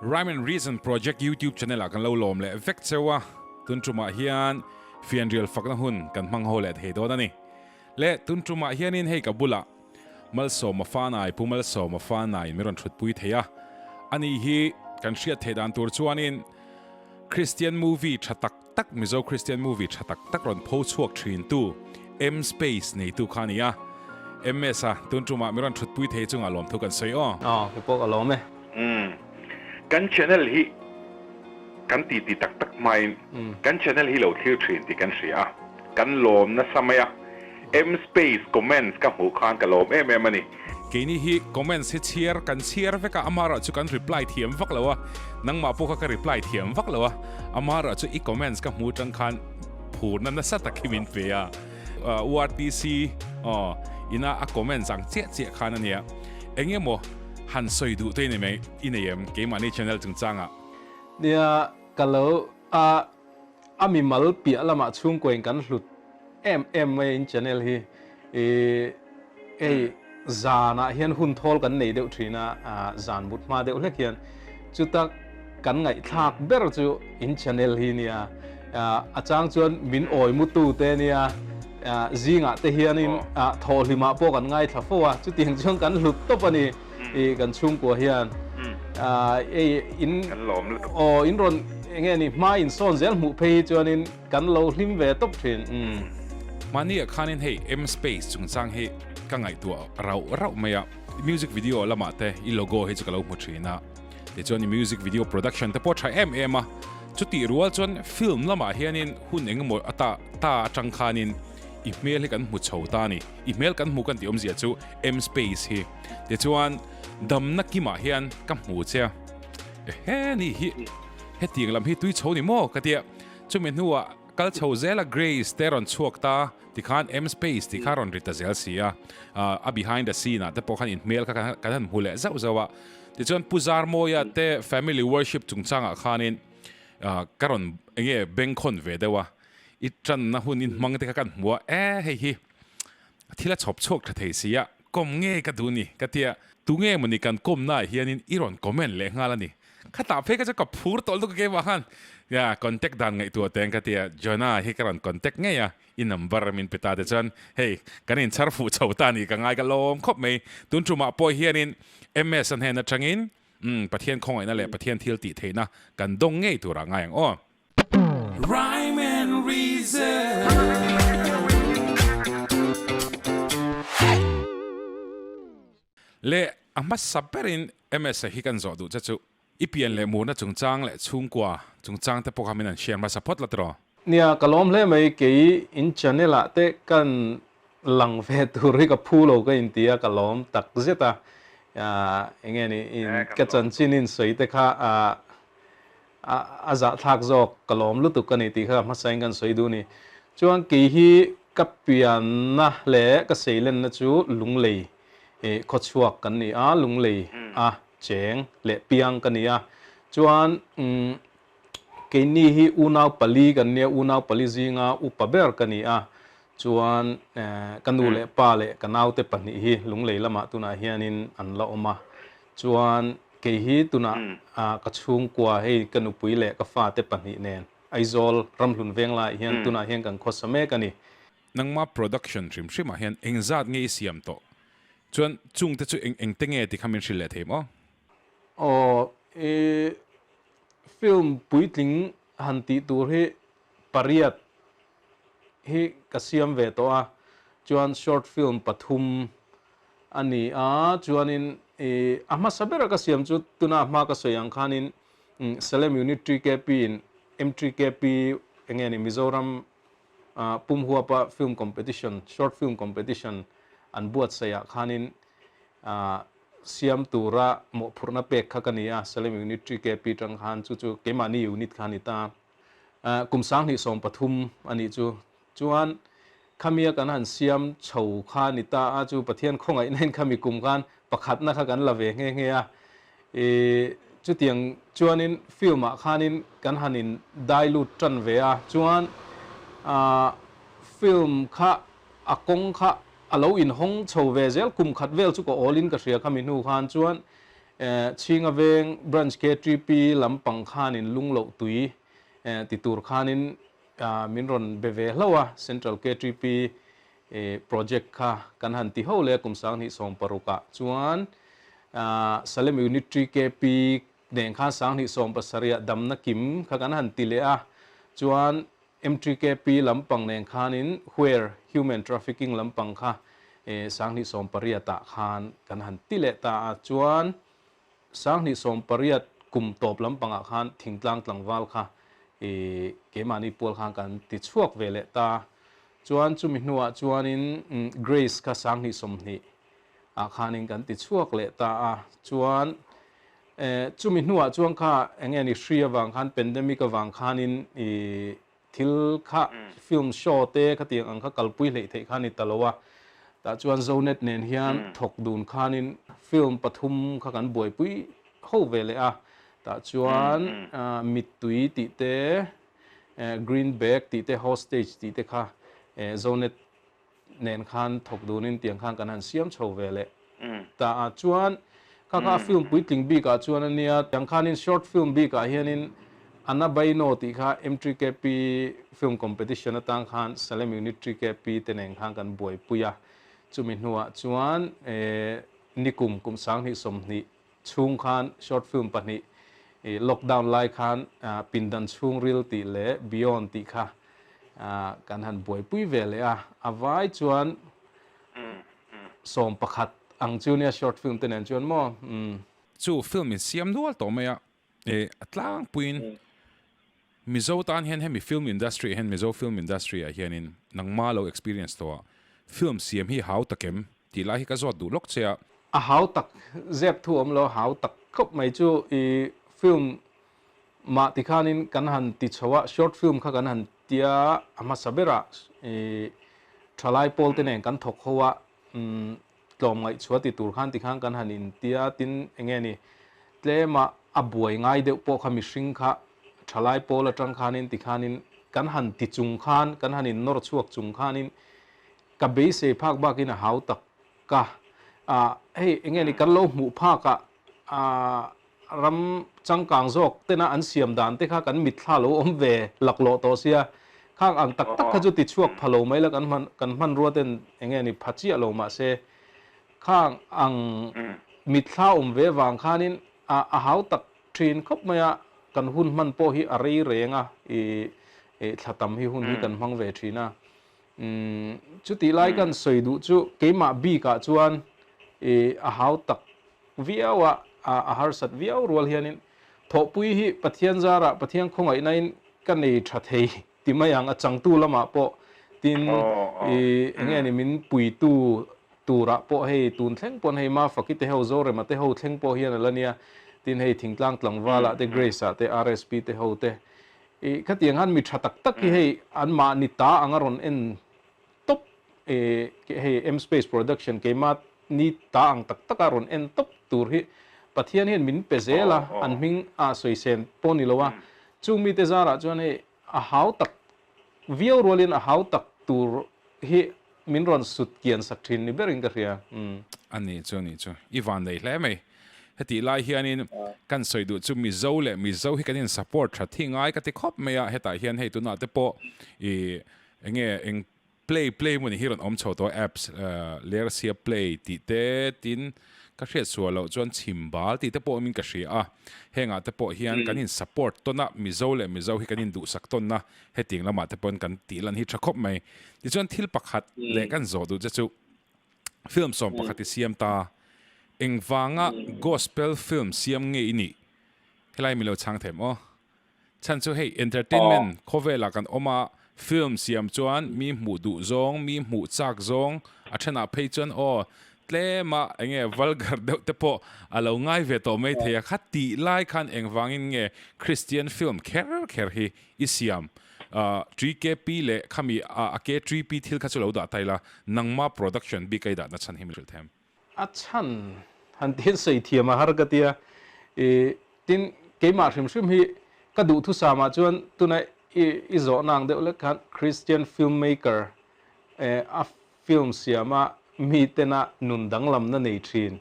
Rhyme and Reason Project YouTube channel ah kan lo lawm leh vek cheu a, tun tumah hian fianrial fakna hun kan hmang ho leh thei dawn a ni. Le tun tumah hianin hei ka bulah Malsawma Fanai, Pu Malsawma Fanai min rawn thutpui thei a, ani hi kan hriat theih dan tur chuanin Christian movie tha tak tak, Mizo Christian movie tha tak tak rawn pho chhuak thintu M-Space neitu kha a ni a. MS a, tun tumah min rawn thutpui thei chungah lawmthu kan sawi aw. Aw, kei pawh ka lawm e. Umm, kan channel hi kan ti ti tak tak hmain kan channel hi lo thlir thin tih kan hria a, kan lawm nasa mai a, M-Space comments ka hmuh khan ka lawm em em a ni. Keini hi comments hi chhiar kan chhiar vek a, amaherawh chu kan reply thiam vak lo a, nangmah pawh kha ka reply thiam vak lo a, amaherawh chu i comments ka hmuh atang khan phurna nasa tak hi min pe a, URTC aw ina a comments ang chiah chiah khan a nia, eng emaw han sawi duh te i i nei em keimahni channel chungchangah? Nia, ka lo a. A mimal piah lamah chhungkuain kan hlut em em mai a in channel hi i hei zanah hian hun thawl kan nei deuh thin a zan mut hma deuh hlek hian chuta kan ngaihthlak ber chu in channel hi nia a chang chuan min awi mu tu te nia zingah te hianin thawhhlimah pawh kan ngaithla fo a chutiang chuan kan hlut tawp a ni i kan chhungkua hian ei in aw in rawn enge ni hma in sawn zel hmuh phei hi chuanin kan lo hlim ve tawp thin. Mahni ah khanin hei M space chungchang hi ka ngaihtuah rauh rauh mai a, music video lamah te i logo hi chu ka lo hmu thin a, tichuan i music video production te pawh tha em em a, chutih rual chuan film lamah hianin hun engemaw ata ta atang khanin i hmel hi kan hmu chho ta a ni, i hmel kan hmu kan tih awmzia chu M space hi. Tichuan, damna kimah hian ka hmu che a, ehe ni hi hetiang lam hi tui chho ni maw ka tia, chumi hnuah kal chho zela Grace te rawn chhuak ta tikhan M space tih kha rawn ri ta zel si a, a behind the scene ah te pawh khan inhmel kha kan han hmu leh zauh zauh a, tichuan Pu Zarmawia te family worship chungchangah khanin ka rawn enge bengkhawn ve deuh a, i tanna hun in hmang te kha kan hmu a, e hei hi A thil a chhawp chhuak tha thei si a, kawm nge ka duh ni? Ka ti a, tu nge mawni kan kawmnaah hianin i rawn comment leh nghal a ni. Khatah phei kha chu ka phur tawh lutuk a keimah khan, ya, contact dan ngaihtuah teng ka ti a, Jonah hi ka rawn contact ngei a, i number min pe ta te chuan hei kan inchhar fuh chho ta ni ka ngai ka lawm khawp mai. Tun tumah pawh hianin MS a hnen atangin umm Pathian khawngaihna leh Pathian thil tih theihna kan dawng ngei turah ngai ang aw. Rhyme and Reason. Le a hmasa berin MS-a hi kan zawh duh che chu i pian leh murna chungchang leh chhungkua chungchang te pawh kha min an share hmasa phawt la tiraw? Nia, ka lawm hle mai, kei in channel ah te kan lang ve tur hi ka phu lo ka inti a, ka lawm tak zet a, enge ni in ka chanchin in sawi te kha A zahthlak zawk ka lawm lutuk ka ni tih kha hmasain kan sawi duh a ni. Chuan kei hi ka pianna leh ka seilenna chu Lunglei khawchhuak kan ni a, Lunglei a cheng leh piang ka ni a. Chuan keini hi unau pali kan nia, unau pali zinga upa ber ka ni a. Chuan ka nu leh pa leh ka naute pahnih hi Lunglei lamah tunah hianin an la awm a. Chuan kei hi tunah ka chhungkua hei ka nupui leh ka fate pahnih nen Aizawl Ramhlun Venglaiah hian tunah hian kan khawsa mek a ni. Nangma production hrim hrimah hian engzat nge i siam tawh? Chuan chungte chu eng engte nge ti kha min hrilh leh thei maw? Aw, i film puitling han tih tur hi pariat hi ka siam ve tawh a, chuan short film pathum a ni a, chuanin ih a hmasa bera ka siam chu tuna hma ka sawi ang khanin Salem Unit TKP in MTKP eng nge ni Mizoram pumhuapa film competition short film competition an buatsaih ah khanin siam tura mawhphurhna pek kha ka ni a, Salem Unit TKP tang khan chu chu keimahni unit kha a ni ta. Kum 2013 a nih chu. Chuan khamia kan han siam chho kha ni ta a, chu Pathian khawngaihna in khami kum khan pakhatna kha kan la ve nghe nghe a. I chutiang chuanin film ah khanin kan han in dai lut tan ve a, chuan film kha a kawng kha a lo inhawng chho ve zel kum khat vel chu ka awl in ka hria khami hnu khan chuan. Chhinga Veng Branch KTP lampang khanin lung loh tui ti tur khanin min rawn be ve hlauh a, Central KTP project kha kan han ti ho leh a kum 2016 ah chuan Salem Unit 3KP nen khan 2017 ah damna kim kha kan han ti leh a, chuan MTKP lampang nen khanin Where Human Trafficking lampang kha 2018 ah khan kan han ti leh ta a, chuan 2018 kum tawp lampangah khan thingtlang tlangval kha keimahni pual khan kan ti chhuak ve leh ta, chuan chumi hnuah chuanin Grace kha 2020 ah khanin kan ti chhuak leh ta a, chuan Chumi hnuah chuan kha eng nge ni hri avang khan pandemic avang khanin i thil kha film show te khatiang ang kha kalpui hleih theih kha ni ta lo a, tah chuan Zonet nen hian thawk dun khanin film pathum kha kan buaipui ho ve leh a, tah chuan mittui tih te, green bag tih te, hostage tih te kha Zonet nen khan thawk dunin tiang khan kan han siam chho ve leh ta a, chuan kha kha a film puitling bikah chuan a nia, tiang khanin short film bikah hianin Anna Baino tih kha M3KP film competition atang khan Salem Unit 3KP te nen khan kan buaipui a, chumi hnuah chuan nikum kum 2020 chhung khan short film pahnih lockdown lai khan Pindan Chhungril tih leh Beyond tih kha kan han buaipui ve leh a, a vai chuan 11 ang chu nia short film te nen chuan maw. Chu film in siam nual tawh mai a, a tlangpuiin Mizo tan hian hemi film industry ah hian Mizo film industry ah hianin nangma lo experience tawh a film siam hi hau tak em tih lai hi ka zawt duh lawk che a. A hau tak zep thu awm lo, hau tak khawp mai chu i film mah ti khanin kan han ti chho a, short film kha kan han tia a hmasa berah i thalai pawl te nen kan thawk ho a, tlawm ngaihchhuah ti tur khan tikhan kan han intia tin enge ni tlema a buai ngai deuh pawh kha mihring kha thalai pawl atang khanin tikhanin kan han ti chung khan kan han in nawr chhuak chung khanin ka beisei phak bakin a hau tak ka a hei enge ni kan lo hmuh phak a ram changkang zawk tena an siam dan te kha kan mitthla lo awm ve laklawh tawh sia, khang ang tak tak kha chu ti chhuak pha lo mai la kan hman kan hmanrua ten eng nge ni pha chiah lo mahse khang ang mitthla awm ve vang khanin a a hau tak thin khawp mai a, kan hun hman pawh hi a rei reng a, i thla tam hi hun hi kan hmang ve thin a. Umm chutih lai kan sawi duh chu keimah bikah chuan i a hau tak viau a, a harsat viau rual hianin thawhpui hi Pathian zarah Pathian khawngaihnain ka nei tha thei ti mai ang a changtu lamah pawh tin i enge ni min puitu turah pawh hei tun thleng pawn hei Mafaki te ho Zorema te ho thleng pawh hian a la nia tin hei Thingtlang tlangvalah te Grace ah te RSP te ho te I khatiang han mi tha tak tak hi hei an mahni ta anga rawn en tawp e hei M-Space Production keima ni ta ang tak taka rawn en tawp tur hi Pathian hian min pe zel a, an hming a sawisem pawh ni lo a, chung mite zarah chuan hei a hau tak viau rualin a hau tak tur hi min rawn sut kian sak thin ni berin ka hria. A ni chu, a ni chu. I van nei hle mai. Hetih lai hianin kan sawi duh chu Mizo leh Mizo hi kan in support tha thi ngai ka ti khawp mai a, hetah hian hei tunah te pawh i eng nge eng play play hmun hi rawn awm chho tawh a apps Lersia play tih te tin ka hriat sual loh chuan chhim bal tih te pawh awmin ka hria a, hengah te pawh hian kan in support tawn a, Mizo leh Mizo hi kan in duhsak tawn a, hetiang lamah te pawhin kan tih lan hi tha khawp mai. Tichuan thil pakhat leh kan zawh duh che chu film 11 i siam ta, engvanga gospel film siam nge i nih? Helai mi lo chhang them aw. Chhan chu hei entertainment khawvelah kan awm a, film siam chuan mi hmuh duh zawng, mi hmuh chak zawng, a thenah phei chuan aw tlema enge vulgar deuh te pawh a lo ngai ve tawh mai thei a, kha tih lai khan engvangin nge Christian film kher kher hi I siam 3KP leh khami a ke 3P thil kha chu lo dah ta ila, nangma production bik a i dahna chhan hi min hrilh them. A chhan han tin sawi thiam a har ka tia, i tin keimah hrim hrim hi ka duhthusam ah chuan tuna i i zawhna ang deuh lek khan Christian film maker a film siama mi tena nun danglamna nei thin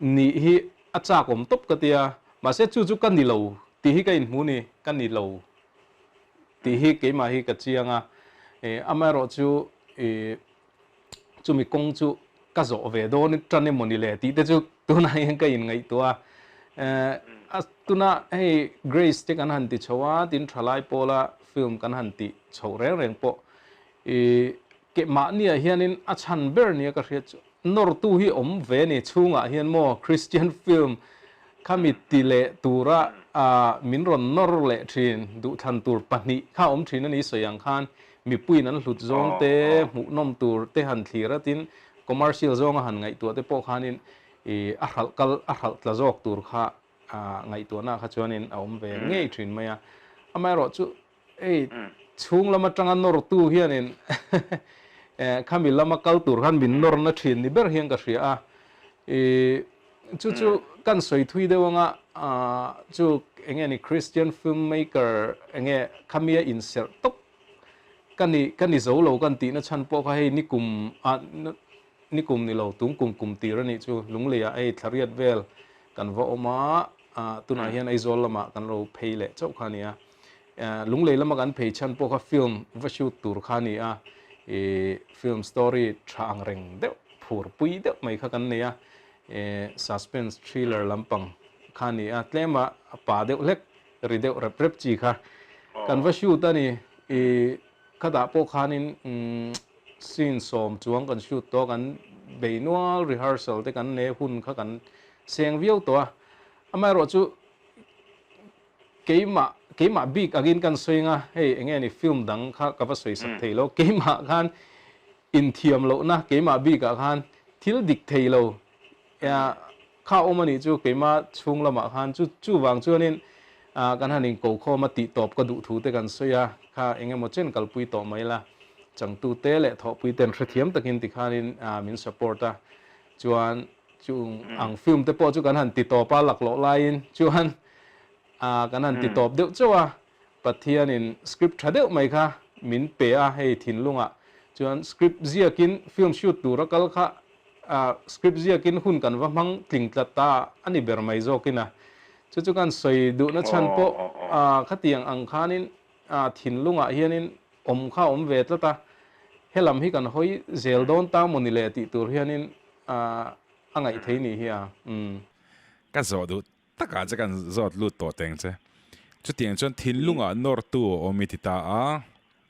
nih hi. a chak awm tawp ka tia, mahse chu chu ka ni lo tih hi ka inhmu ni, ka ni lo tih hi keimah hi ka chiang a, amaherawh chu chumi kawng chu ka zawh ve dawn tan emaw ni le tih te chu tunah hian ka inngaihtuah a, tuna hei Grace te kan han ti chho a, tin thalai pawla film kan han tih chhoh reng reng pawh i Ke mahniah hianin a chhan ber nia ka hriat chu nawrtu hi awm ve ni chhungah hian maw Christian film khami ti leh tura min rawn nawr leh thin duhthlan tur pahnih kha awm thin a ni sawi ang khan mipuiin an hlut zawng te hmuhnawm tur te han thlir a tin commercial zawnga han ngaihtuah te pawh khanin i a hralh kal a hralh tla zawk tur kha ngaihtuahna kha chuanin a awm ve ngei thin mai a amaherawhchu Hei chhung lam atanga nawrtu hianin khami lama kal tur khan min nawrna thin ni ber hian ka hria a. I chu chu kan sawi thui deuh anga chu enge ni Christian film maker enge khamia inserh tawp ka ni ka ni zo lo kan tihna chhan pawh kha hei nikum a nikum ni lo tung kum kum tir a nih chu Lungleiah hei thlariat vel kan va awm a tunah hian Aizawl lamah kan lo phei leh chauh kha a ni a. Lunglei lama kan phei chhan pawh kha film va shoot tur kha a ni a, ih film story tha ang reng deuh phur pui deuh mai kha kan nei a, ih suspense thriller lampang kha a ni a, tlema a pa deuh hlek ri deuh rep rep chi kha kan va shoot a ni, ih khatah pawh khanin umm scene sawm chuang kan shoot tawh a, kan bei nual rehearsal te kan nei a hun kha kan seng viau tawh a, amaherawhchu Keimah, keimah bik angin kan sawi anga, hei enge ni film dang kha ka va sawi sak thei lo, keimah khan inthiam lohna keimah bikah khan thil dik thei lo kha awm a nih chu keimah chhung lamah khan chu chuvang chuanin kan han inko khawm a tih tawp ka duh thu te kan sawi a, kha eng emaw chen kalpui tawh mai la, changtute leh thawhpui ten hrethiam takin tikhanin min support a, chuan Chung ang film te pawh chu kan han ti tawp a, laklawh laiin chuan kan han ti tawp deuh chauh a, Pathianin script tha deuh mai kha min pe a, hei thinlungah chuan script ziakin film shoot tura kal kha script ziakin hun kan va hmang tling tlat ta a ni ber mai zawkin a, chu chu kan sawi duhna chhan pawh khatiang ang khanin thinlungah hianin awm kha awm ve tlat a, helam hi kan hawi zel dawn ta maw ni le tih tur hianin a ngaih thei nih hi a, umm. Ka zawh duh takah che kan zawt lut tawh teng che. Chutiang chuan thinlungah nawrtu a awm i ti ta a,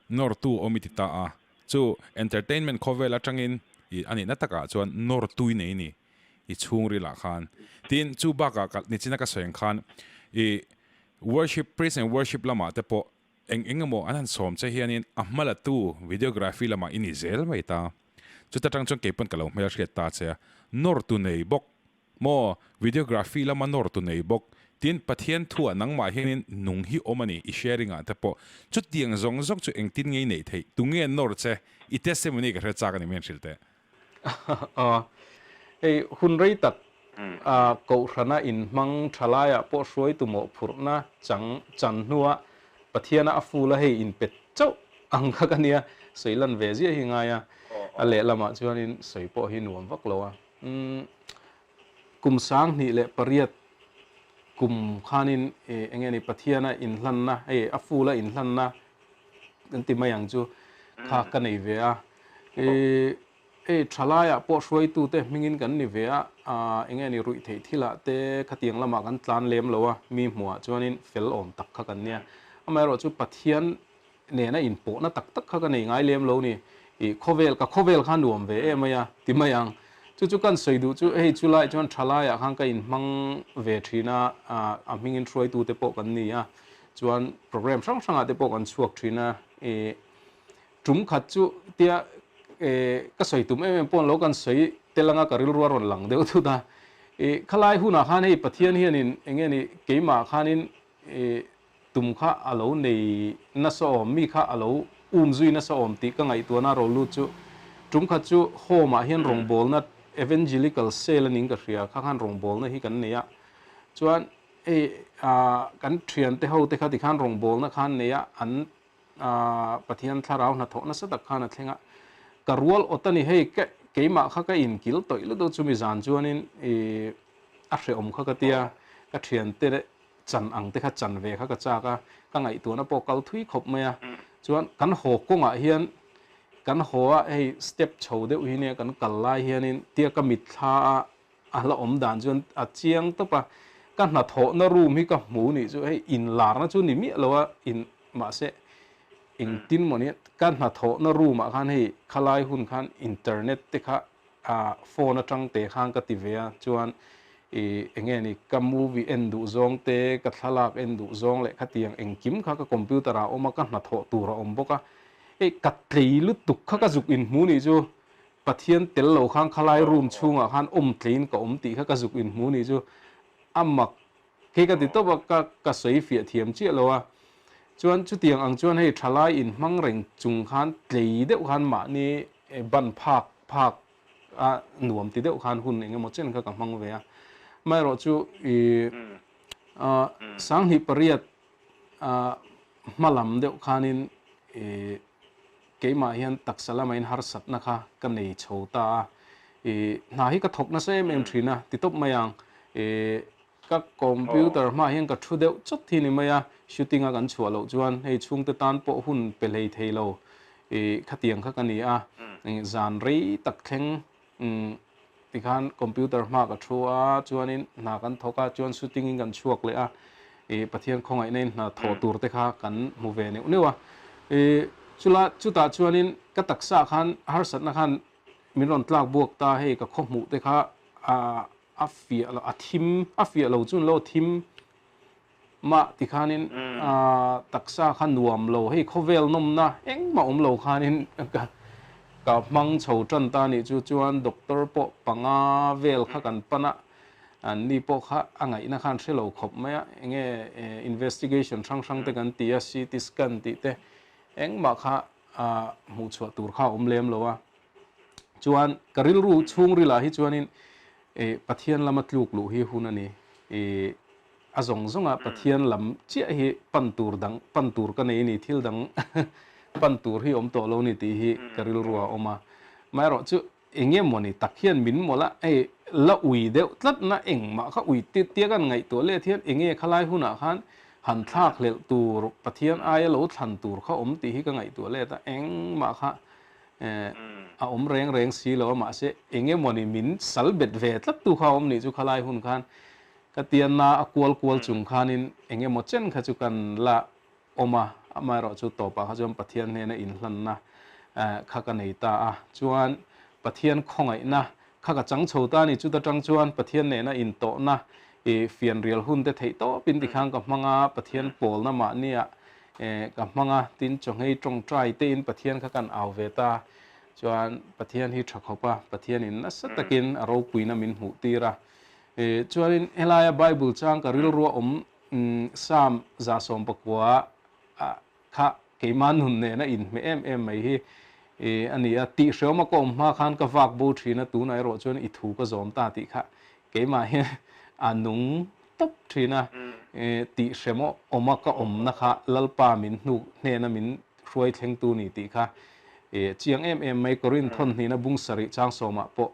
nawrtu awm i ti ta a, chu entertainment khawvel atangin i a nihna takah chuan nawrtu i nei ni i chhungrilah khan. Tin, chu bakah ka nichina ka sawi ang khan i worship, praise and worship lamah te pawh Eng eng emaw an han sawm che hianin a hmalatu videography lamah i ni zel mai ta. Chuta tang chuan keipawn ka lo hmelhriat ta che a, nawrtu nei bawk maw, videography lama nawrtu nei bawk, tin Pathian thuah nangmah hianin nung hi awm a ni, i sharing ah te pawh. Chutiang zawng zawng chu engtin nge i neih theih? Tunge nawr che? I testimony ka hre chak a ni min hrilh teh. Aw, hei hun rei tak Kohhrana inhmang tha laiah pawh hruaitu mawhphurhna chang chan hnua Pathiana a ful a hei inpet chauh ang kha ka nia, sawi lan ve ziah hi ngai a, a lehlamah chuanin sawi pawh hi nuam vak lo a. Umm, kum 2008 kum khanin eng nge ni Pathiana inhlanna, hei a ful a inhlanna kan ti mai ang chu kha ka nei ve a. I hei thalaiah pawh hruaitute hmingin kan ni ve a, eng nge ni ruih theih thilah te khatiang lamah kan tlan lem lo a, mi hmuhah chuanin fel awm tak kha kan nia. Amaherawhchu Pathian nena inpawhna tak tak kha ka nei ngai lem lo ni. I khawvel, ka khawvel kha nuam ve em mai a, ti mai ang. Chu chu kan sawi duh chu hei chulai chuan thalaiah khan ka inhmang ve thin a, a hmingin hruaitute pawh kan ni a, chuan program hrang hrangah te pawh kan chhuak thin a, i Tum khat chu tia ka sawi tum em em pawh lo kan sawi tel anga ka rilru a rawn lang deuh thut a. I khalai hunah khan hei Pathian hianin eng nge ni keimah khanin i tum kha a lo nei nasa awm, mi kha a lo um zui nasa awm tih ka ngaihtuahna ro lut chu tum khat chu home ah hian rawngbawlna Evangelical Cell a ning ka hria kha khan rawngbawlna hi kan nei a. Chuan hei kan thiante ho te kha tikhan rawngbawlna khan nei a an Pathian thlarau hnathawh nasa tak khan a thleng a, ka rual awt a ni hei, keimah kha ka inkil tawih lutuk chumi zan chuanin i a hrehawm kha ka tia, ka thiante chan ang te kha chan ve kha ka chak a, ka ngaihtuahna pawh kal thui khawp mai a. Chuan kan haw kawngah hian kan haw a, hei step chho deuh hi nia kan kal lai hianin tia ka mitthla a a la awm dan chuan a chiang tawp a, ka hnathawhna room hi ka hmu nih chu hei inlarna chu ni miah lo a, in mahse engtin maw nia ka hnathawhna room ah khan hei khalai hun khan internet te kha ah phone atang te khan ka ti ve a, chuan ih enge ni ka movie en duh zawng te ka thlalak en duh zawng leh khatiang engkim kha ka computer ah a awm a, ka hnathawh tur a awm bawk a, hei ka tlei lutuk kha ka zuk inhmu nih chu. Pathian tel lo khan khalai room chhungah khan awm tlein ka awm tih kha ka zuk inhmu nih chu a mak khi ka ti tawp a, ka ka sawi fiah thiam chiah lo a. Chuan chutiang ang chuan hei thalai inhmang reng chung khan tlei deuh khan mahni ban phak phak a nuam ti deuh khan hun eng emaw chen kha ka hmang ve a. Amaherawhchu ih 2008 hma lam deuh khanin ih Keimah hian taksa lama in harsatna kha ka nei chho ta a, i hna hi ka thawk nasa em em thin a, ti tawp mai ang. I ka computer hmaah hian ka thu deuh chawt hi ni mai a, shooting a kan chhuah loh chuan hei chhungte tan pawh hun pe hlei thei lo i khatiang kha ka ni a, zan rei tak thleng tikhan computer hma ka thu a, chuanin hna kan thawk a, chuan shooting in kan chhuak leh a, i Pathian khawngaihna in hna thawh tur te kha kan hmu ve neuh neuh a, i chula chutah chuanin ka taksa khan harsatna khan min rawn tlak buak ta, hei ka khaw hmuh te kha a fiah lo a thim a fiah lo chu lo thim mah tikhanin taksa kha nuam lo, hei khawvel nawmna engmah awm lo khanin ka ka hmang chho tan ta nih chu chuan doctor pawh panga vel kha kan pan a, an ni pawh kha a ngaihna khan hre lo khawp mai a, enge investigation hrang hrang te kan ti a, CT scan tih te engmah kha hmuh chhuah tur kha a awm lem lo a, chuan ka rilru chhungril ah hi chuanin Pathian lama tluk luh hi hun a ni. A zawng zawnga Pathian lam chiah hi pan tur dang, pan tur ka nei a ni, thil dang pan tur hi awm tawh lo a ni tih hi ka rilru a awm a. Amaherawh chu eng nge mawni tak hian min mawlh a, hei la ui deuh tlatna engmah kha ui tia kan ngaihtuah let hian eng nge khalai hunah khan han thlak hlelh tur, Pathian aia lo thlan tur kha awm tih hi ka ngaihtuah let a, engmah kha a awm reng reng si lo a, mahse eng nge mawni min sal bet ve tlat tu kha awm nih chu khalai hun khan Ka tianna a kual kual chung khanin eng emaw chen kha chu kan la awm a, amaherawhchu tawpah kha chuan Pathian hnena inhlanna kha ka nei ta a. Chuan Pathian khawngaihna kha ka chang chho ta a ni. Chuta tang chuan Pathian nena intawhna i fianrial hun te theih tawpin tikhan ka hmang a, Pathian pawlna mahniah ka hmang a, tin chawngei tawngtai tein Pathian kha kan au ve ta. Chuan Pathian hi tha khawp a, Pathianin nasa takin a ropuina min hmuh tir a. Chuanin helaia Bible chang ka rilrua awm Psalm 119 kha keimah nun nena inhmeh em em mai hi a ni a. Tihhreawma ka awm hma khan ka vak bo thin a, tunah erawh chuan i thu ka zawm ta tih kha keimah hian a nung tawp thin a. Tihhrem awma ka awmna kha Lalpa min hnuk hnena min hruai thlengtu ni tih kha chiang em em mai. Korinth thawn hnihna bung sarih chang sawmah pawh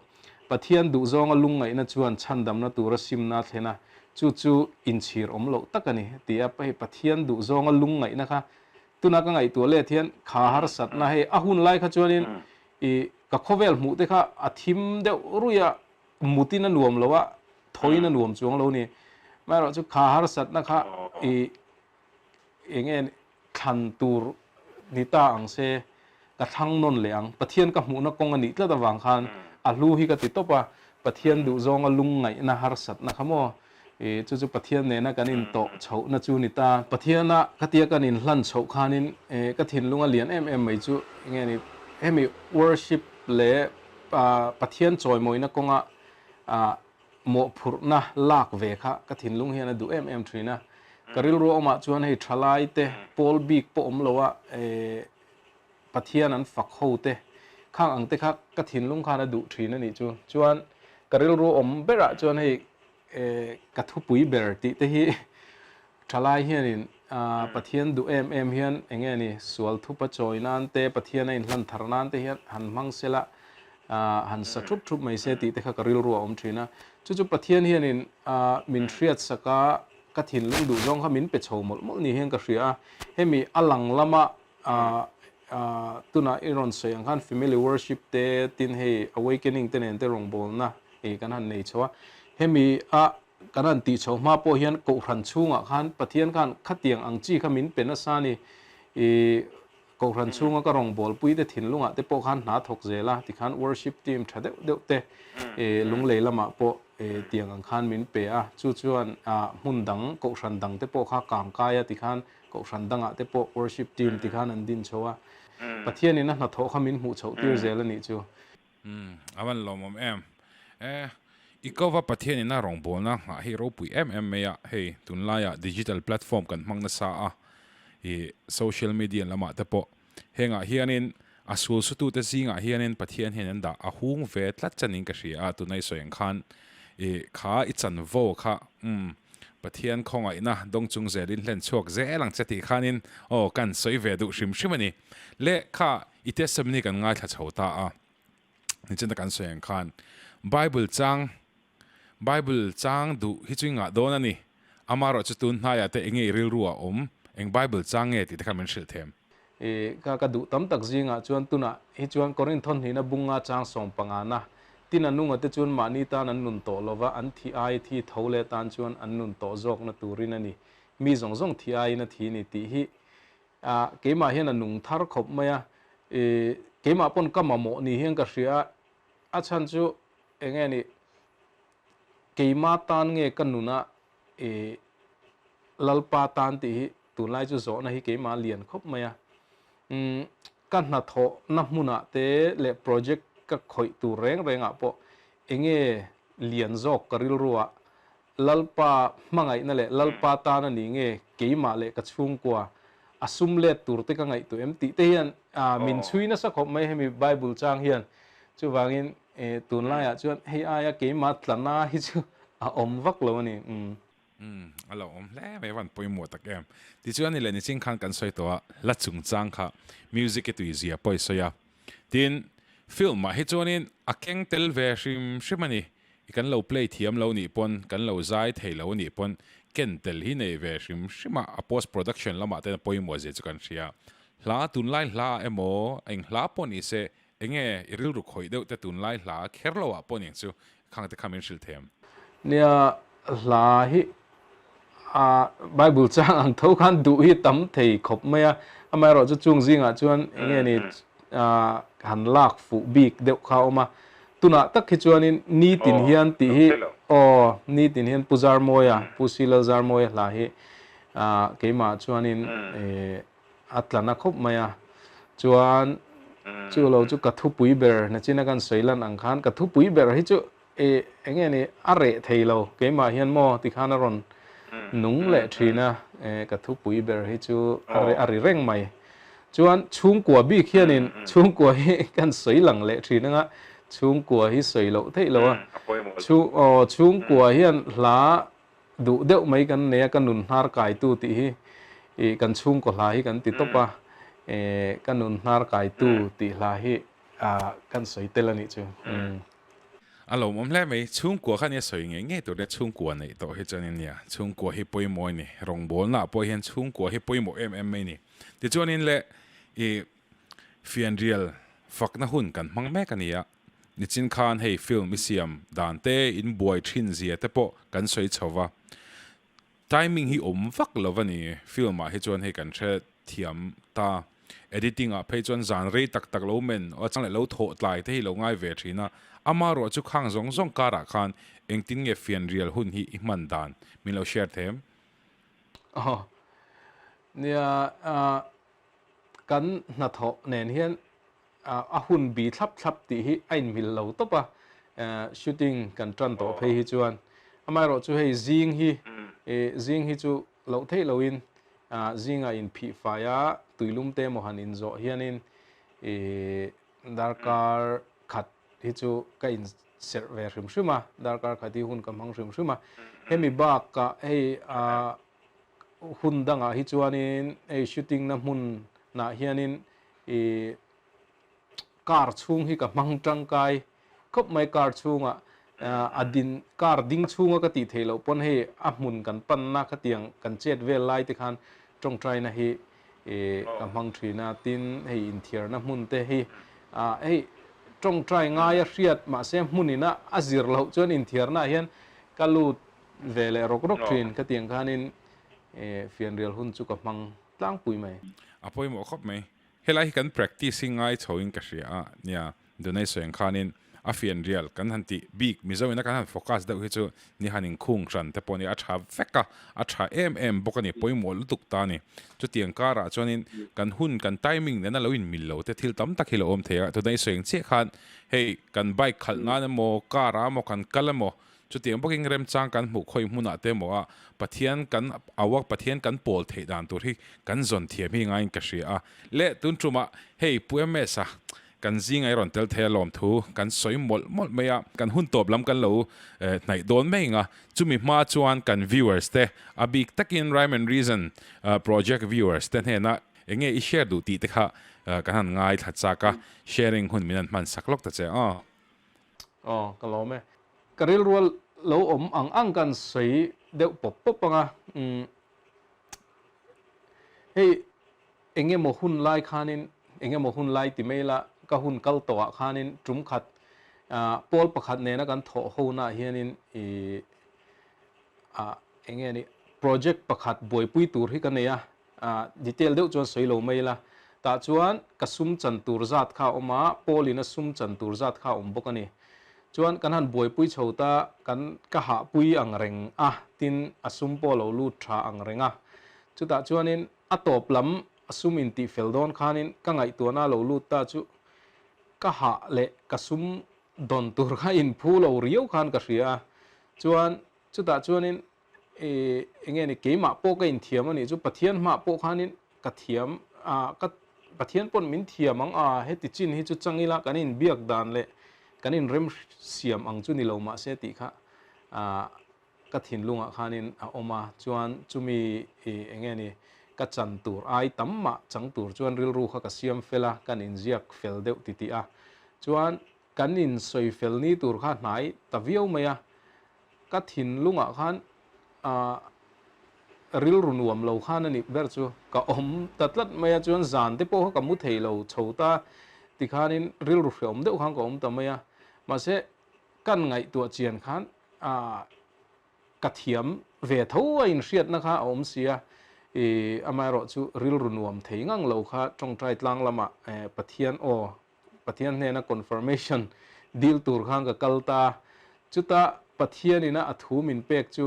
Pathian duhzawnga lungngaihna chuan chhandamna tura simna a thlen a, chu chu inchhir awm loh tak a ni, ti a. Hei Pathian duhzawnga lungngaihna kha tuna ka ngaihtuah let hian kha harsatna hei a hun lai kha chuanin i ka khawvel hmuh te kha a thim deuh ruih a, mutin a nuam lo a, thawiin a nuam chuang lo ni. Amaherawhchu kha harsatna kha i eng nge thlan tur ni ta ang se, ka thlang nawn leh ang. Pathian ka hmuhna kawng a nih tlat avang khan a hlu hi ka ti tawp a, Pathian duhzawnga lungngaihna harsatna kha maw, i chu chu Pathian nena kan intawh chhohna chu ni ta. Pathiana khatia kan inhlan chhoh khanin ka thinlunga lian em em mai chu enge ni, hemi worship leh Pathian chawimawina kawnga mawhphurhna lak ve kha ka thinlung hian a duh em em thin a. Ka rilru awmah chuan hei thalai te, pawl bik pawh awm lo a, Pathian an fak ho te, khang ang te kha ka thinlung khan a duh thin a nih chu. Chuan ka rilru awm berah chuan hei ka thupui ber tih te hi thalai hianin Pathian duh em em hian eng nge ni sual thupa chawi nan te, Pathian a inhlan thar nan te hian han hmang sela, han sa thup thup mai se tih te kha ka rilru a awm thin a. Chu chu Pathian hianin min hriatsak a, ka thinlung duh zawng kha min pe chho mawlh mawlh ni hian ka hria a. Hemi a lang lama tunah i rawn sawi ang khan family worship te tin hei awakening te nen te rawngbawlna kan han nei chho a. Hemi a kan han tih chho hma pawh hian kohhran chhungah khan Pathian khan khatiang ang chi kha min pe nasa a ni. Kohhran chhunga ka rawngbawlpui te thinlungah te pawh khan hna thawk zel a, tikhan worship team tha deuh deuh te lunglei lamah pawh tiang ang khan min pe a, chu chuan hmun dang kohhran dang te pawh kha kang kai a, tikhan kohhran dangah te pawh worship team tikhan an din chho a, Pathianin a hnathawh kha min hmuh chhoh tir zel a nih chu. Umm, a van lawmawm em. E, i kova Pathian ina rawngbawlna nghah hi ropui em em mai a, hei tunlaiah digital platform kan hmang nasa a, i social media lamah te pawh hengah hianin a sul sutute zingah hianin Pathian hian an dah a hung ve tlat chanin ka hria a, tuna i sawi ang khan i kha i chanvo kha umm Pathian khawngaihna dawng chung zelin hlen chhuak zel ang che tih khanin aw kan sawi ve duh hrim hrim a ni. Le kha I testimony kan ngaithla chho ta a, nichina kan sawi ang khan Bible chang Bible chang duh hi chu i ngah dawn a ni. Amaherawhchu tun hnaiah te enge i rilru a awm, eng Bible chang nge tih te khan min hrilh them. I ka ka duh tam tak zingah chuan tunah hi chuan Korinth hnihna bunga chang sawmpangana tin a nunga te chuan mahni tan an nun tawh lova an thi ai thi tho leh tan chuan an nun tawh zawkna turin a ni. Mi zawng zawng thi aiin a thi ni tih hi Ah, keimah hian a nung thar khawp mai a, i keimah pawn ka mamawh ni hian ka hria a, a chhan chu eng nge ni, keima tan nge ka nuna i Lalpa tan tih hi tunlai chu zawhna hi keimah lian khawp mai a. Umm, ka hnathawhna hmunah te leh project ka khawih tur reng rengah pawh eng nge lian zawk ka rilruah Lalpa hmangaihna leh Lalpa tan a ni nge keimah leh ka chhungkua a sum let tur te ka ngaihtuah em tih te hian min chhui nasa khawp mai hemi Bible chang hian. Chuvangin tunlaiah chuan hei aia keimah tlana hi chu a awm vak lo a ni. Umm a lo awm hle mai van pawimawh tak em. Tichuan ni leh nichin khan kan sawi tawh a hla chungchang kha music i tui zia pawh i sawi a. Tin film ah hi chuanin a keng tel ve hrim hrim a ni. I kan lo play thiam lo nih pawn, kan lo zai thei lo nih pawn ken tel hi nei ve hrim hrim a, a post production lamah ten a pawimawh zia chu kan hria. Hla tunlai hla emaw eng hla pawh ni se, enge i rilru khawih deuh te tunlai hla kher lo ah pawh ning chu khang te kha min hrilh them. Nia, hla hi a Bible chang ang tho khan duh hi tam thei khawp mai a, amaherawh chu chung zingah chuan eng nge ni han lak fuh bik deuh kha a awm a, tunah tak hi chuanin nitin hian tih hi aw nitin hian Pu Zarmawia, Pu Silal Zarmawia hla hi keimah chuanin a tla na khawp mai a, chuan chu lo chu ka thupui ber nachina kan sawi lan ang khan ka thupui ber hi chu E, eng nge ni, a reh thei lo, keimah hian maw tikhan a rawn nung leh thin a, e, ka thupui ber hi chu a reh a ri reng mai. Chuan chhungkua bik hianin chhungkua hi kan sawi lang leh thin anga chhungkua hi sawi loh theih lo a, chhu aw chhungkua hian hla duh deuh mai kan nei a, ka nun hnar kaitu tih hi i kan chhungkaw hla hi kan ti tawp a, e, ka nun hnar kaitu tih hla hi a kan sawi tel a nih chu. A lawmawm hle mai, chhungkua kha nia sawi ngei ngei tur nia chhungkua neih tawh hi chuan in nia, chhungkua hi pawimawh a ni, rawngbawlna ah pawh hian chhungkua hi pawimawh em em mai a ni. Tichuanin le i fianrial fakna hun kan hmang mek a ni a, nichin khan hei film i siam dan te in buai thin zia te pawh kan sawi chho va, Timing hi awm vak lo a ni, film ah hi chuan hei kan hre thiam ta. Editing ah phei chuan zan rei tak tak lo men aw chang leh lo thawh tlai te hi lo ngai ve thin a, ama ruah chu khang zawng zawng karah khan engtin nge fianrial hun hi i hman dan min lo share them? Aw nia kan hnathawh nen hian a hun bi thlap thlap tih hi a inmil lo tawp a, shooting kan tan tawh phei hi chuan. Amaherawh chu hei zing hi, zing hi chu loh theih loin zingah inphih fai a, tuilum te emaw han inzawh hianin darkar khat hi chu ka inserh ve hrim hrim a, darkar khat hi hun ka hmang hrim hrim a. Hemi bakah hei hun dangah hi chuanin hei shooting na hmunah hianin I car chhung hi ka hmang tangkai khawp mai, car chhungah A din car ding chhunga ka tih theih loh pawn hei a hmun kan panna khatiang kan chet vel lai te khan tawngtaina hi ka hmang thin a, tin hei inthiarna hmun te hi hei tawngtai ngaia hriat mahse hmun ina a zir loh chuan inthiarna ah hian ka lut ve leh rawk rawk thin khatiang khanin fianrial hun chu ka hmang tlangpui mai. A pawimawh khawp mai. Helai hi kan practice hi ngai chho in ka hria a, nia Dunai sawi ang khanin a fianrial kan han tih bik Mizo ina kan han focus deuh hi chu ni han inkhung hran te pawh nia a tha vek a, a tha em em bawk a ni, pawimawh lutuk ta a ni. Chutiang karah chuanin kan hun kan timing nena lo inmil lo te thil tam tak hi lo awm thei a, Dunai sawi ang chiah khan hei kan bike khalh nan emaw car ah emaw kan kal emaw Chutiang bawkin remchang kan hmuh khawi hmunah te emaw a Pathian kan au a, Pathian kan pawl theih dan tur hi kan zawn thiam hi ngaiin ka hria a. Le tun tumah hei Pu MS a kan zinga i rawn tel thei a lawmthu kan sawi mawlh mawlh mai a, kan hun tawp lam kan lo hnaih dawn mai ang a, chumi hma chuan kan viewers te a bik takin Rhyme and Reason project viewers te hnena eng nge i share duh tih te kha kan han ngaithla chak a, sharing hun min han hman sak lawk ta che aw. Aw, ka lawm e. Ka rilrual lo awm ang ang kan sawi deuh pawp pawp ang a, umm hei eng emaw hun lai khanin, eng emaw hun lai ti mai la, ka hun kal tawhah khanin tum khat ah pawl pakhat nena kan thawh ho naah hianin ih ah eng nge ni project pakhat buaipui tur hi ka nei a, Detail deuh chuan sawi lo mai ila, tah chuan ka sum chan tur zat kha a awm a, Paul-in a sum chan tur zat kha a awm bawk a ni. Chuan kan han buaipui chho ta, kan ka hahpui ang reng a, tin a sum pawh a lo lut tha ang reng a. Chutah chuanin a tawp lam a sum intih fel dawn khanin ka ngaihtuahna a lo lut ta chu ka hah leh ka sum dawn tur kha inphu lo riau khan ka hria a. Chuan chutah chuanin I enge ni keimah pawh ka inthiam a nih chu Pathian hmah pawh khanin ka thiam a ka Pathian pawn min thiam ang a heti chin hi chu chang ila kan inbiak dan leh kan inrem siam ang chu ni lo mahse tih kha a ka thinlungah khanin a awm a chuan chumi i enge ni ka chan tur ai tam mah chang tur chuan rilru kha ka siam fel a kan inziak fel deuh titih a chuan kan insawi fel ni tur kha hnai ta viau mai a. Ka thinlungah khan ah rilru nuam lo khan a nih ber chu ka awm ta tlat mai a, chuan zan te pawh kha ka mu thei lo chho ta tikhanin rilru hreawm deuh khan ka awm ta mai a, mahse kan ngaihtuah chian khan ah ka thiam ve tho a inhriatna kha a awm si a, ih amaherawh chu rilru nuam thei ngang lo kha tawngtai tlang lamah Pathian aw Pathian hnena confirmation dil tur khan ka kal ta. Chuta Pathian ina a thu min pek chu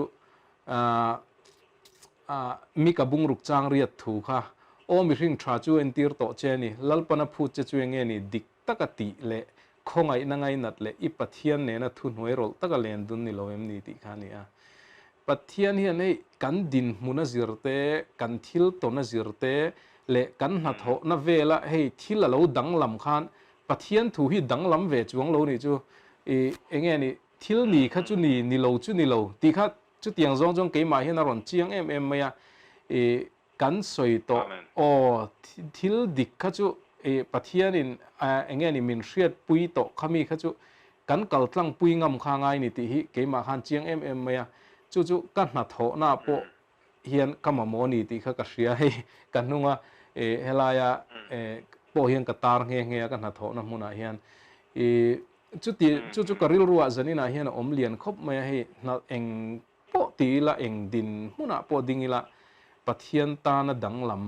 mi ka bungruk chang riat thu kha, Aw mihring tha chu entir tawh che a ni, Lalpana phut che chu enge ni, dik taka tih leh khawngaihna ngainat leh i Pathian nena thuhnuai rawlh taka len dun ni lo em ni tih kha a ni a. Pathian hian hei kan dinhmun a zir te, kan thil tawn a zir te leh kan hnathawhna vela hei thil a lo danglam khan Pathian thu hi danglam ve chuang lo nih chu i enge ni thil ni kha chu ni, ni lo chu ni lo tih kha chutiang zawng chuan keimah hian a rawn chiang em em mai a i Kan sawi tawh aw, thil dik kha chu Pathianin enge ni min hriatpui tawh kha mi kha chu kan kal tlangpui ngam kha ngai ni tih hi keimah khan chiang em em mai a, chu chu ka hnathawhna pawh hian ka mamawh ni tih kha ka hria hei ka hnunga helaia pawh hian ka tar nghe nghe a ka hnathawhna hmunah hian chuti chu chu ka rilruah zaninah hian a awm lian khawp mai a hei hna eng Pawh ti ila, eng din hmunah pawh ding ila, Pathian tana danglam,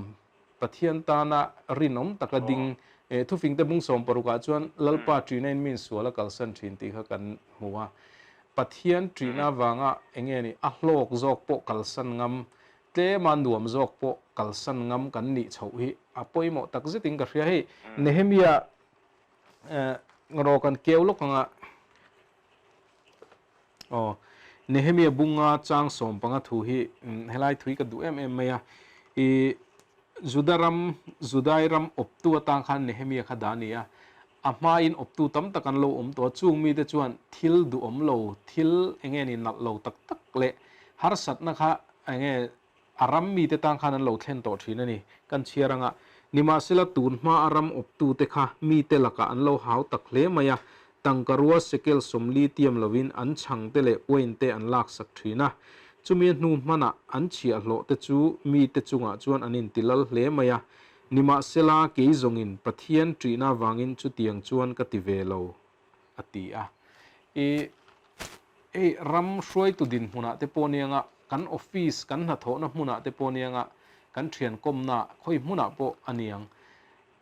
Pathian tana rinawm taka ding, thufingte bung 60 ah chuan Lalpa ṭihna in mi insual a kalsan ṭhin tih kha kan hmu a. Pathian ṭihna avanga eng nge ni, a hlawk zawk pawh kalsan ngam, tlema nuam zawk pawh kalsan ngam kan nih chhoh hi a pawimawh tak zetin ka hria. Hei Nehemia rawh kan keu lawk anga. Aw, Nehemia bunga chang 15 thu hi helai thui ka duh em em mai a. I Juda ram, Judai ram awptu atang khan Nehemia kha dah a ni a. A hmain awptu tam tak an lo awm tawh a, chung mite chuan thil duhawm lo, thil enge ni nalh lo tak tak leh harsatna kha enge a ram mite tan khan an lo thlen tawh thin a ni. Kan chhiar anga, nimahsela tun hma a ram awptute kha mite lakah an lo hau tak hle mai a, Tangkarua sekel 40 tiam lovin an chhangte leh uain te an laksak thin a. Chumi a hnu hmanah an chhiahhlawh te chu mite chungah chuan an intilal hle mai a. Nimahsela, kei zawngin Pathian ṭihna avangin chutiang chuan ka ti ve lo, a ti a. I hei ram hruaitu dinhmunah te pawh nianga kan office, kan hnathawhna hmunah te pawh nianga kan ṭhiankawmna khawi hmunah pawh a niang.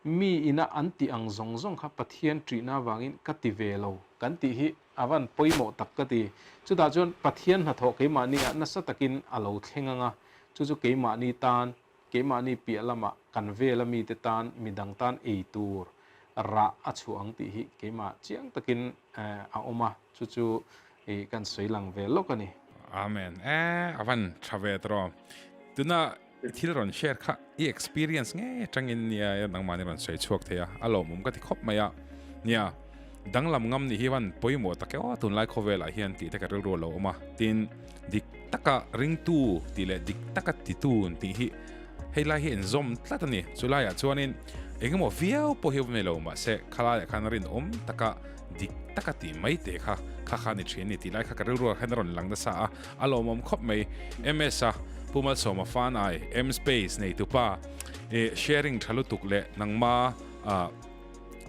Mi ina an tih ang zawng zawng kha Pathian ṭihna avangin ka ti ve lo kan tih hi a van pawimawh tak ka ti. Chutah chuan Pathian hnathawh keimahni ah nasa takin a lo thleng ang a, chu chu keimahni tan, keimahni piah lamah kan vela mite tan, midang tan ei tur rah a chhuah ang tih hi keimah chiang takin a awm a, chu chu kan sawi lang ve lawk a ni. Amen. E, a van tha ve tawh. Tuna I thil rawn share kha i experience nge atangin nia nangmahni rawn sawi chhuak thei a, a lawmawm ka ti khawp mai a. Nia, danglam ngam ni hi van pawimawh tak e aw tunlai khawvelah hian tih te ka rilru a lo awm a. Tin, dik taka ringtu tih leh dik taka titu tih hi hei lai hi inzawm tlat a ni. Chulaiah chuanin engemaw viau pawh hi awm nei lo mahse khalaiah khan rinawm taka dik taka tih mai te kha kha kha ni thin a ni tih lai kha ka rilruah khan a rawn lang nasa a. A lawmawm khawp mai. MS a Pu Malsawma fan ai M Space nei tupa e sharing tha lutuk leh nangma a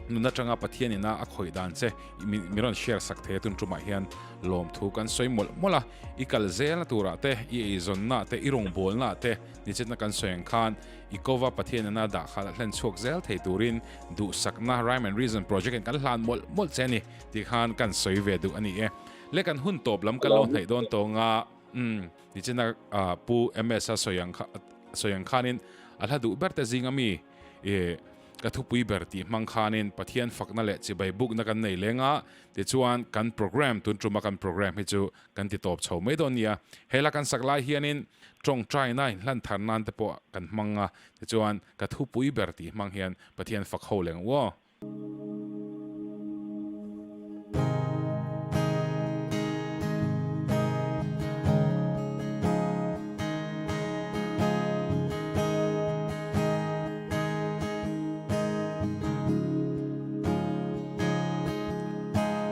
nun atanga Pathian ina a khawih dan che mi rawn share sak thei a tun tumah hian lawmthu kan sawi mawlh mawlh a i kal zel na turah te i eizawnna te i rawngbawlna te nichetna kan sawi ang khan i kova Pathian ina dah kha hlen chhuak zel thei turin duhsakna Rhyme and Reason project in kan hlan mawlh mawlh che a ni tih khan kan sawi ve duh a ni e. Le kan hun tawp lam kan lo hnaih dawn tawng a, umm nichina Pu MS a sawi ang kha sawi ang khanin a hla duh ber te zinga mi ih ka thupui ber tih hmang khanin Pathian fakna leh chibai bukna kan nei leng a, tichuan kan program tun tuma kan program hi chu kan ti tawp chho mai dawn nia. Hela kan sak lai hianin tawngtaina inhlan thar nan te pawh kan hmang a, tichuan ka thupui ber tih hmang hian Pathian fak ho leng u aw.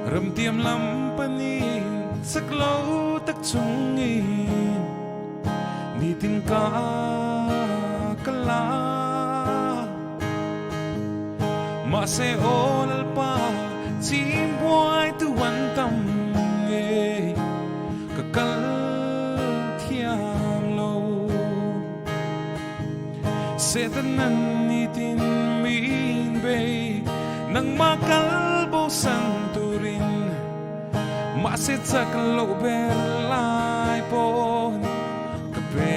Ramtiam lam panin chak lo tak chungin nitin ka kal a. Mahse aw Lalpa chim buai tu an tam nge ka kal thiam lo. Satan an nitin min bei nangmah kal bosan turin mahse chak loh ber lai pawn ka pe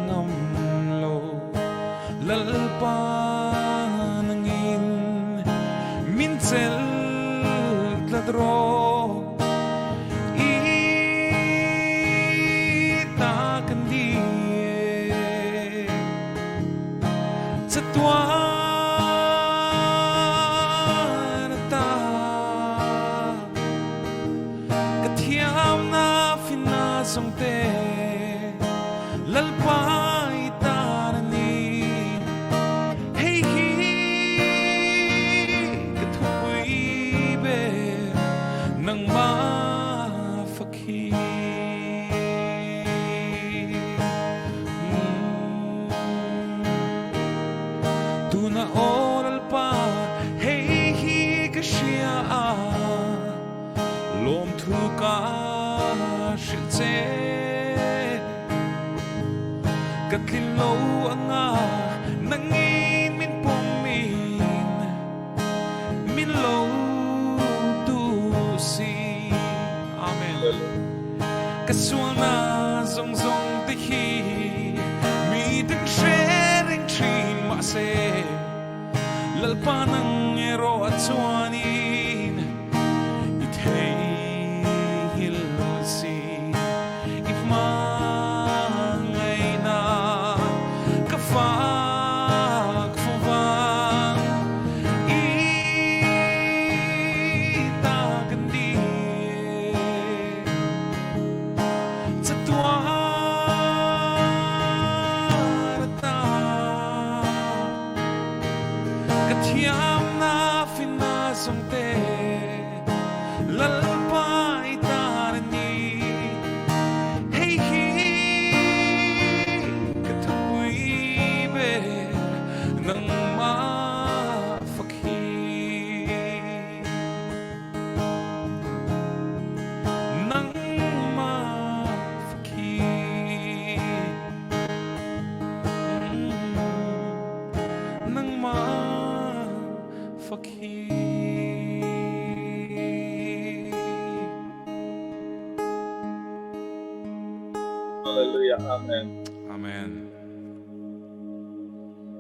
ngam lo. Lalpa nangin min chel tlat rawh i ta kan ni e chatuan ata ka thiamna finna zawng te Lalpa i tan a ni. Hei hi ka thupui ber nangmah fak hi. Tuna aw Lalpa hei hi ka hria a. Lawmthu ka hrilh che. Ka tlin lo anga nangin min pawmin min lo tu si. Amen. Ka sualna zawng zawng te hi mi dang hre reng thin mahse Lalpa nang erawh a chuanin i theihnghilh si. I hmangaihna ka fak fo vang i ta kan ni e. Chatuan ata. Ka thiamna finna zawng te. fak hi. Hallelujah Amen. Amen.